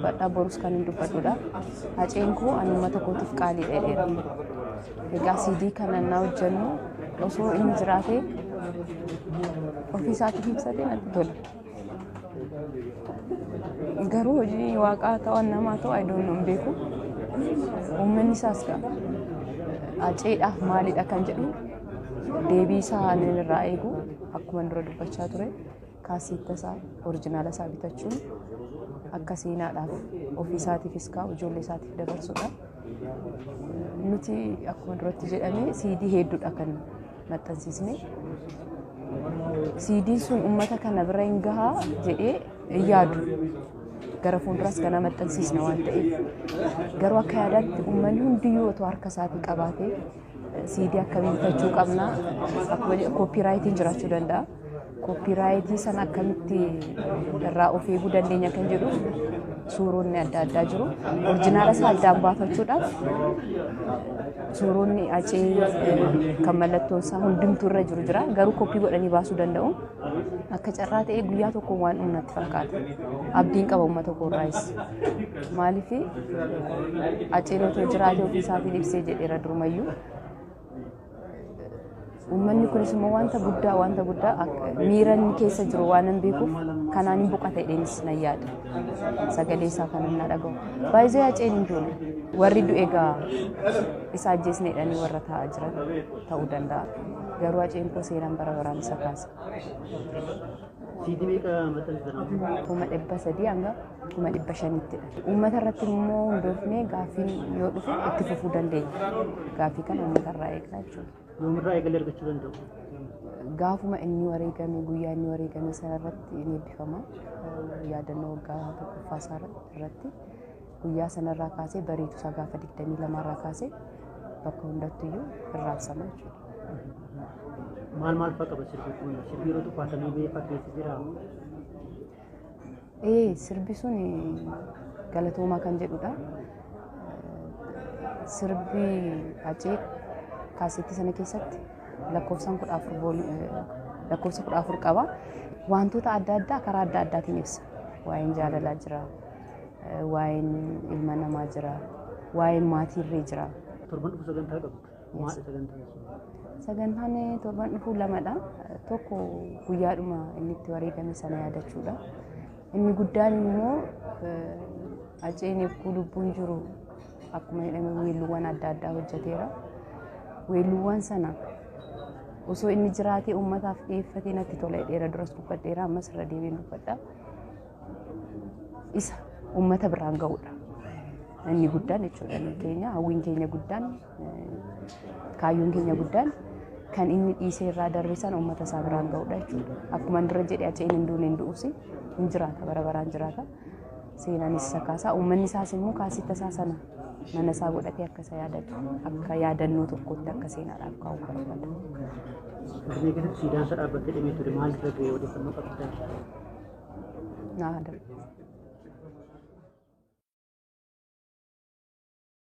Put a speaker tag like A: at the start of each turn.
A: dubbadha, borus kan hin dubbadhudha. Haceen koo ani uummata kootiif qaalii dheedheera. Egaa CD kana naa hojjennu osoo inni jiraatee ofii isaatiif ibsatee natti tola. Garuu hojii waaqaa ta'u namaa ta'u I don't know, hin beeku. Uummanni isaas Haceedhaaf maalidha kan jedhu deebii isaa ani irraa eegu, akkuma dura dubbachaa ture, kaasitta isaa original isaa bitachuun akka seenaadhaaf ofii isaatiifis kaa'u, ijoollee isaatiif dabarsudha. Nuti akkuma duratti jedhame CD hedduudha kan maxxansiisne. CD'n sun uummata kana bira hin gahaa jedhee hin yaadu. Gara fuulduraas kana maxxansiisna waan ta'eef. Garuu akka yaadaatti uummanni hundiyyuu otoo harka isaatii qabaatee CD akkamii bitachuu qabna, akkuma copyrightiin jiraachuu danda'a. Copyright sana akkamitti irraa of eeguu dandeenya kan jedhu suuronni adda addaa jiru. Original isaa addaan baafachuudhaaf suuronni Hacee kan mallattoon isaa hundumtuu irra jiru jira. Garuu copy godhanii baasuu danda'u. Akka carraa ta'ee guyyaa tokko waan dhumu natti fakkaata. Abdiin qaba uummata koorraayis. Maaliif, Haceen otoo jiraatee ofii isaatiin ibsee jedheera durumayyuu. Uummanni kunis immoo wanta guddaa miira inni keessa jiru waan hin beekuuf kanaan hin boqota jedheenis nan yaada. Sagalee isaa kan inni dhaga'u. Baay'ee Haceen hin duune. Warri du'e egaa isa ajjeesne jedhanii warra taa'aa jiran ta'uu danda'a. Garuu Haceen koo seenaan bara baraan isa kaasa.
B: CD meeqa maxxansitan?
A: 300,000 hanga 500,000ttidha. Uummata irratti immoo hundoofnee gaaffiin yoo dhufe itti fufuu dandeenya. Gaaffii kana uummata irraa eegnaa jechuudha.
B: Yoomirraa eegalee argachuu danda'u?
A: Gaafuma inni wareegame, guyyaa inni wareegame sana irratti ni eebbifama. Yaadannoo waggaa tokkoffaa isaa irratti guyyaa sanarraa kaasee, bariitu isaa gaafa 22 irraa kaasee bakka hundattuyyuu irraabsama jechuudha.
B: Maal maal fa'a qaba sirbi kun? Sirbi yeroo tuffaatamee beekaa keessa jira?
A: Ee, sirbi sun galatoomaa kan jedhudha. Sirbi Hacee kaasetti sana keessatti lakkoofsaan 14, lakkoofsa 14 qaba. Wantoota adda addaa karaa adda addaatiin ibsa. Waa'een jaalalaa jira, waa'een ilma namaa jira, waa'een maatiirree jira.
B: Torban dhufu sagantaa qabdu. Maali sagantaan sun?
A: Sagantaan torban dhufu lamadha. Tokko guyyaadhuma inni itti wareegame sana yaadachuudha. Inni guddaan immoo Haceen eeguu lubbuun jiru akkuma jedhame weelluuwwan adda addaa hojjeteera. Weelluuwwan sana osoo inni jiraatee uummataaf dhiyeeffatee natti tola jedheera, duras dubbadheera, ammas irra deebiin dubbadha. Isa uummata biraan ga'uudha. Inni guddaan jechuudha inni keenya, hawwiin keenya guddaan, kaayyoon keenya guddaan kan inni dhiisee irraa darbe sana uummata isaa biraan ga'uudha jechuudha. Akkuma dura jedhe, Haceen hin duune, hin du'us, hin jiraata, bara baraan jiraata. Seenaanis isa kaasaa, uummanni isaas immoo kaasitta isaa sana mana isaa godhatee akka isa yaadatu, akka yaadannoo tokkotti akka seenaadhaaf kaa'u barbaada.
B: Finfinnee keessatti siidaan isaa dhaabbattee dhimee ture, maal irra ga'e, odeeffannoo qabdaa?
A: Naa darbe.